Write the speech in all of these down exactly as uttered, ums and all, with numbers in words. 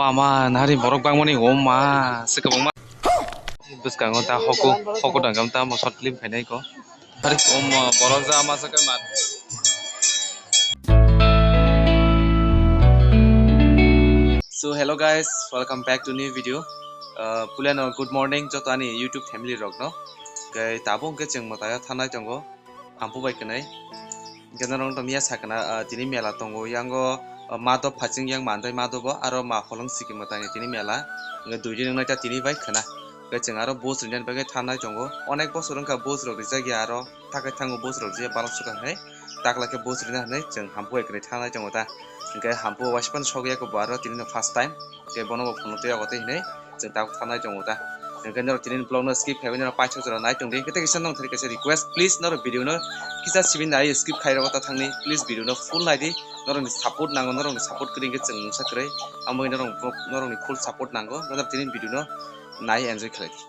Ama nari borok bangmani oma se kwbangma. Bwskango ta hoko, hoko dangam ta mo short film khainai ko. Hari oma borok ja ama se kai mat. So hello guys, welcome back to new video. Uh, puilano good morning joto ani YouTube family rokno. Kai tabuk hwnkhe chwng mwtaio thanai tongo. Hampu bai kwnwi. Hwnkhe norok tongya sakna, ah, tini mela tongo. Yango, ah, Madhop phaching yang mandai Madhobo, aro ma holong sikima tani tini mela. Hwnkhe dui din wngnai ta tini bai khwna. Hwnkhe chwng aro bus rinani bagwi thanai tongo. Onek bosor wngkha bus rok rijak ya aro. Thakai thango bus rok je balok sukha hinwi. Takla khe bus rina hinwi chwng hampu bai kwnwi thanai tongo ta. Hwnkhe hampu waisa phano sogwi ya khe bo aro tini no first time. Hwnkhe bono bo phunuk twi yago tei hinwi. Chwng tabuk thanai tongo ta. Hwnkhe norok tini vlog no skip khaiwi norok paithak jora nai tongdi. Hwnkhe tei kisa nong thani kaisa request, please norok video no kisa simi nai skip khai rokha ta thangni. Please video no full nai di. Norok ni support nango, norok ni support kwrwi hwnkhe chwng mungsa kwrwi. Amo norok, norok ni full support nango. Norok tini video no nai enjoy khlai di.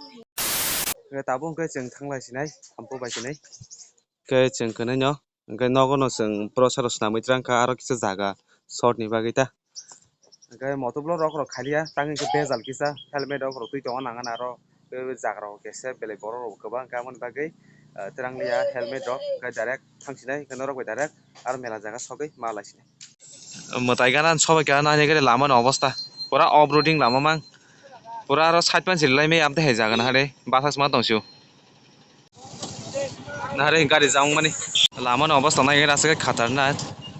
Hwnkhe tabuk hwnkhe chwng thanglai sinai, hampu bai sinai. Hwnkhe chwng kwnwi no. Hwnkhe nogo no chwng bwsarok swnamwi twlang kha, aro kisa jaga short ni bagwi ta. Hwnkhe motor block rok, rok khaliya, tang hwnkhe bejal kisa helmet rok, rok twi tongo nang aro jaga rok kisa belai borok rok kwbang khe aboni bagwi, ah, twlang liya helmet rok, hwnkhe direct thang sinai, hwnkhe norok bai direct aro mela jaga sogwi ma lai sinai. Mwtai gana sobai kha nai nai gari lama ni obostha pura off roading lama mang, pura aro side pan silai mai amtwi hai jaga na hare basa sma tong sio. Nare gari jam mani. Lama ni obostha nai aswk khatarnak.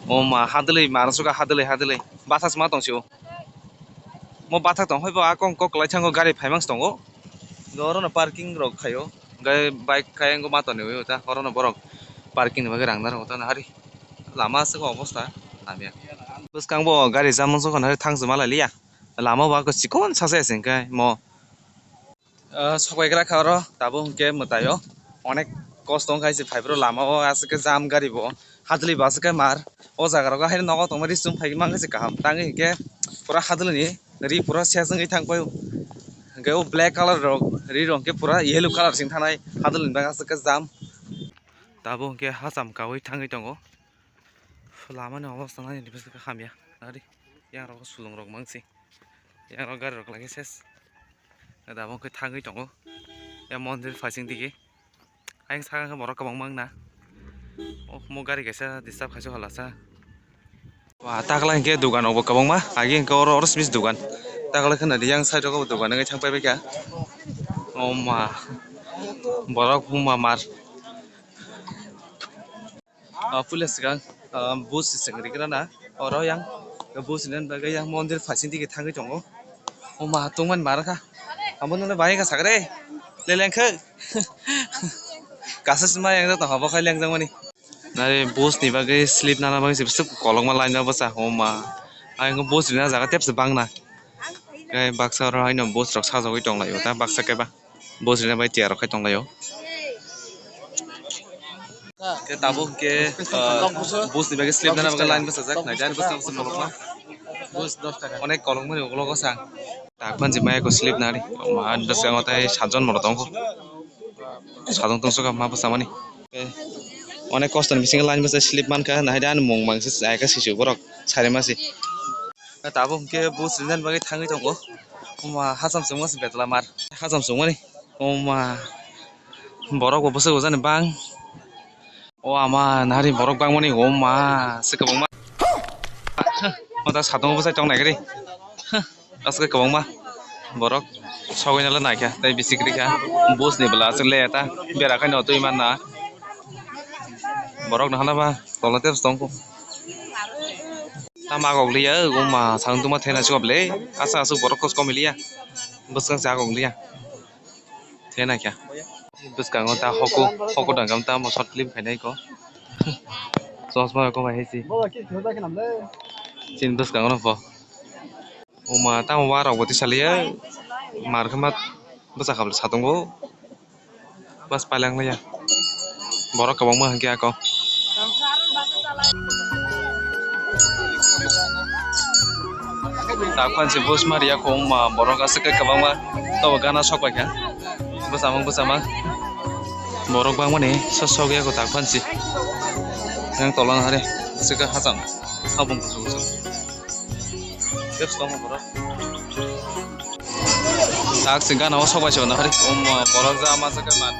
O ma hadwlwi, mara suka hadwlwi, hadwlwi. Basa sma tong sio. Mo bathak tong phai bo akong kok lai thango gari phaimang tongo. Oro no parking rok khaio. Gai bike kayang ma toni ta oro no borok parking ni bagwi rang narwk ta nahari. Lama aswk obostha hamya. Bwskang bo gari jam sokha nahari thang sima lai liya. Lama bo ako chikon sacha se hwnkhe mo. Ah, sokpaigra kha oro tabuk hwnkhe mwtaio onek kosto wngkha se phaiphuru lama o aswk khe jam gari bo hadwlwi bo aswk khe mar o jaga rogo haino nogo tongma ri chum phai mankha se kaham tangwi hwnkhe pura hadwlwini ri pura seswngwi thang paio hwnkhe o black colour rok ri rok hwnkhe pura yellow colour se wng thanai hadwlwini bagwi aswk khe jam tabuk hwnkhe hacham kaui thangwi tongo. Lama ni obostha nai ni bwswk khe hamya. Nari yang rok sulung rok mangsi. Yang rok gari rok lagi ses. Dabo khe thangwi tongo. Ya mondir phasing digi. Ayang saka khe borok kwbang mangna. Oh, mo gari kaisa disturb khaisa halasa. Wa takla hinkhe dugan rok bo kwbangma. Agi hinkhe oro oro smis dugan. Takla khna di yang side rok bo dugan wngwi thang pai baikha. Oh ma. Borok buma mar. Ah, puila swkang, ah, bus se chwng rikra na, oro yang, bus ni bagwi yang mondir phasing digi thangwi tongo. O ma, tongmani ma rwkha. Abo nungni bahai kha sakre. Leleng khe. Kasa sima yang jatong habo khai lengjak mani. Nari bus ni bagwi sleep nana bagwi se bwswk kolokma line o bwsa. O ma. Ayang bus rina jaga tepsa bangna. Khe baksa oro haino bus rok sajagwi tonglaio ta baksa khe ba. Bus rina bai tiyar rok khai tonglaio. Khe tabuk khe, ah, bus ni bagwi sleep nana bagwi line bwsajak. Naidi ani bwskango se kolokma. Onek kolokmani ulo kwsa. Tak phan se maya ko sleep nari. Ani bwskango tai satjon borok tongo. Satjon tongsoka ma bwsamani. Onek kosto ni bisingo line bwsa sleep mankha. Naidi ani mung mangsi chaya kha sisu borok sari masi. Tabuk hwnkhe bus rinani bagwi thangwi tongo. Oma hacham chwngma se betla mar. Hacham chwngmani. Oma borok bo bwswk ujani bang. O ama nari borok bangmani oma se kwbangma. Mota satung bwsai tong nai gari. Aswk kwbangma borok sogwi nala naikha tei bisik rikha. Bus ni bwla aswk le ta bera khai no twi manna. Borok no hana ba tola tei tongkho. Tamo agok liya, o ma, sakno tungma thena chukop le. Aswk aswk borok kos kom liya. Bwskang se agok liya. Thena kya? Bwskango ta hoko, hoko dangam ta mo short film khainai ko. Chosma ko bai hesi. Chin bwskango no pho. O ma, tamo warok bo tisa liya. Mar khe ma bwsa kha bwla satungo. Bas pailangmaya. Borok kwbangma hwnkhe ako. Takpan se bus mariya kho wngma borok aswk khe kwbangma. Tobo gana sok paikha. Bwsamang bwsamang. Borok bangmani sok sok ya kho takpan se. Yang tolang hari. Aswk khe hacham. Habung kuchuk kuchuk. Tep tongo borok. Tak se gana o sok bai se mano hari. Um, borok ja ma jaga man.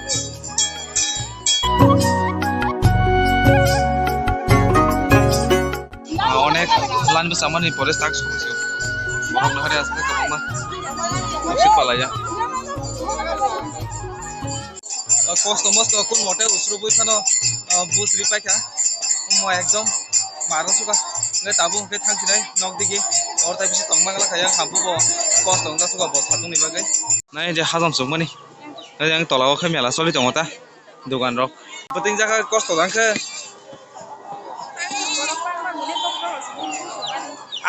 Ah, onek lan bwsa mani pore tak sok bai se. Borok no hari aste kwbangma. Usi palaya. Ah, kosto mosto kun mote usru bui phano, ah, bus ri paikha. Mo ekdom maro suka. Ngai tabu ke thang sinai nok digi. Or tai bisi tongma gala kaya habu bo. Kosto ongka suka bo satung ni bagwi. Nai je hajam sukmani. Nai ang tola o khe mela soli tongo ta. Dugan rok. Beting jaga kosto dang khe.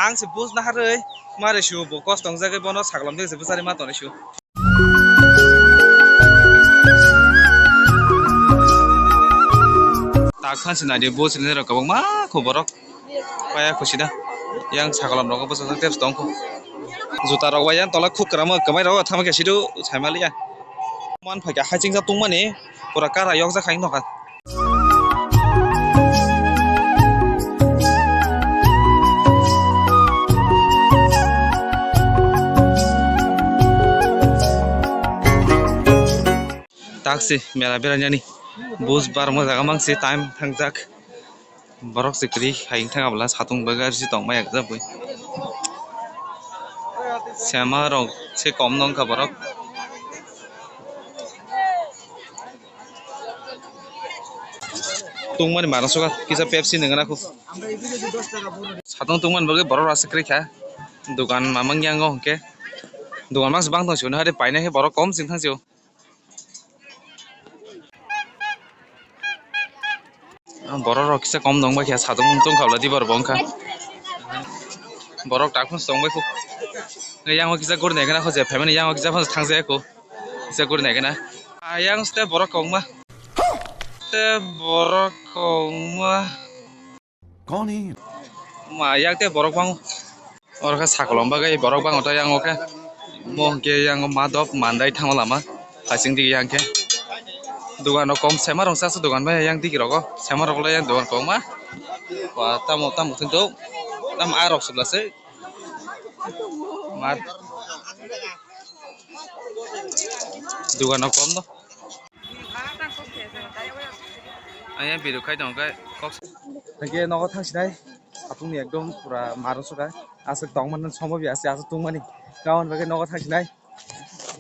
Ang se bus naharwi mare su bo kosto ong jagwi bono saglam de se bwsari ma tonwi su. Tak khan se nai de bus ni rok kwbangma kho borok. Paya khusi da. Yang saglam rok bwsajak tebs tong kho. Juta rok bai yang tola khuk kwrama kwmai rok thama khe sidu saimaliya. Man phaikha haching jak tungmani pura kara yok jak hai nokha. Taksi mela berainani bus bar mo jaga mangsi time thangjak. Borok se kwrwi hai wngthang abla satung bagwi arsi tongma yakjagwi. Sema rok se kom nong kha borok. Tungmani mano suka kisa Pepsi nang gana khu. Satung tungmani bagwi borok rasi kwrwi kha. Dugan mamang yango hwnkhe. Dugan mas bang tong sio nahari painai khe borok kom sing thang sio. Borok rok kisa kom dong bai khe satung tong kha bla dibar bo wngkha. Borok tak phano tong bai khu. Yang o kisa guri nai gana khu je family yang o kisa phano thang jaya khu. Kisa guri nai gana. Ayang ste borok kong ma. Ste borok kong ma. Kon hai? Ma yak te borok bang. Oro khe sakolom bagwi borok bang oto yang o khe. Mo hwnkhe yang o madop mandai thangma lama. Hasing digi yang khe. Dugan rok kom sema rok sa su dugan bai yang digi rogo. Sema rok le yang dugan kong ma. Wa tamo tamo thung do. Tam a rok subla se. Ma. Dugan rok kom do. Ayang video khai tongo khe kok. Hingke nogo thang sinai. Satung ni ekdom pura maro suka. Aswk tong mani somo bi aswk aswk tung mani. Kawan bagwi nogo thang sinai.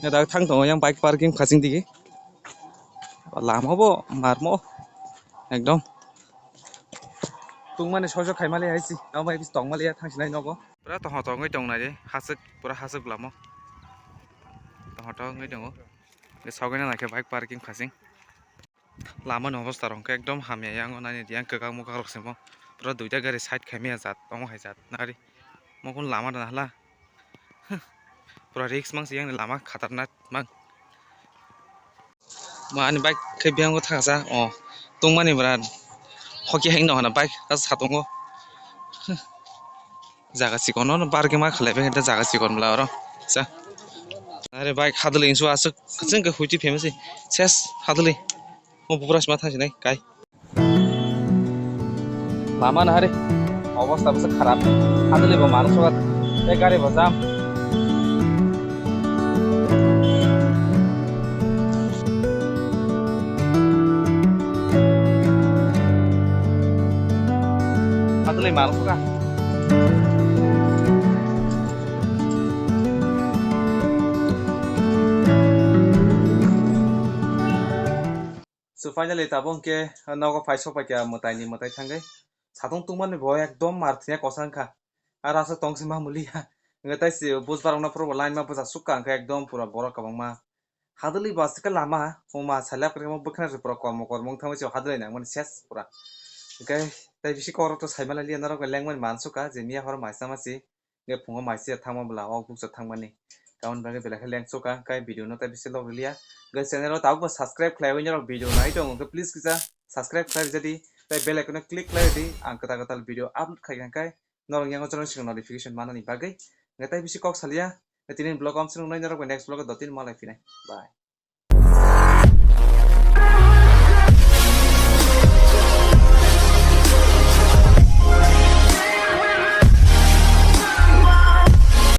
Nda thang tongo yang bike parking khaching digi. Lama bo marmo. Ekdom. Tung mani sojo khai mali hai si. Amo hai bis tong mali ya thang sinai nogo. Pura tong tong oi tong nai de. Haswk pura haswk lama. Tong tong oi tongo. Sagwi na nai khe bike parking khaching. Lama ni obostha rok hwnkhe ekdom hamya, yang o nani yang kwkang mwkang rok se mo pura duita gari side khai maya jat omo hai jat nari mo kunu lama rwna hala pura risk mang se yang ni lama khatarnak mang. Mo ani bike khe biyang o thangsa o tungmani bwra hoki hai no hwnna bike a satungo. Jaga chikon no parking ma khalai bai khe jaga chikon bwla oro. Sa. Are bike hadwlwi insu aswk kwchwng khe huitwi phaima se. Ses hadwlwi. Mo bupra sima thang sinai kai. Lama na hare. Obostha bwswk kharap. Hadwlwi bo manuk sokat. Tei gari bo jam. Atwlwi manuk kha. So finally tabuk hwnkhe nogo phai sok paikha mwtaini mwtai thangwi. Satung tungmani bo ekdom mar thwngya kosa wngkha. Aro aswk tong se ma muliya. Hwnkhe tai se bus barokno phuru bo line ma bwsa sukha hwnkhe ekdom pura borok kwbangma. Hadwlwi bo aswk khe lama, huma salyak rwma bwkhwnai rwphro kormo kormo wng thangwi se hadwlwi nangmani ses pura. Hwnkhe tai bisi kokrok to saima lai liya norok bai lengmani mansukha je miya horo maisa masi. Hwnkhe phungo maisa thangma bwla o bukcha thangmani. Tamoni bagwi belai khe lengsuka hwnkhe video no tai bisi log liya. Hwnkhe channel o tabuk bo subscribe khlaiwi norok video nai tongo hwnkhe please kisa subscribe khlai rijadi. Tai bell icon o click khlai ridi ang kwtal kwtal video upload khai hwnkhe norok yango channel singo notification manani bagwi. Hwnkhe tai bisi kok salia. Tini vlog o amsini wngnai norok bai next vlog o dotini malai phinai. Bye.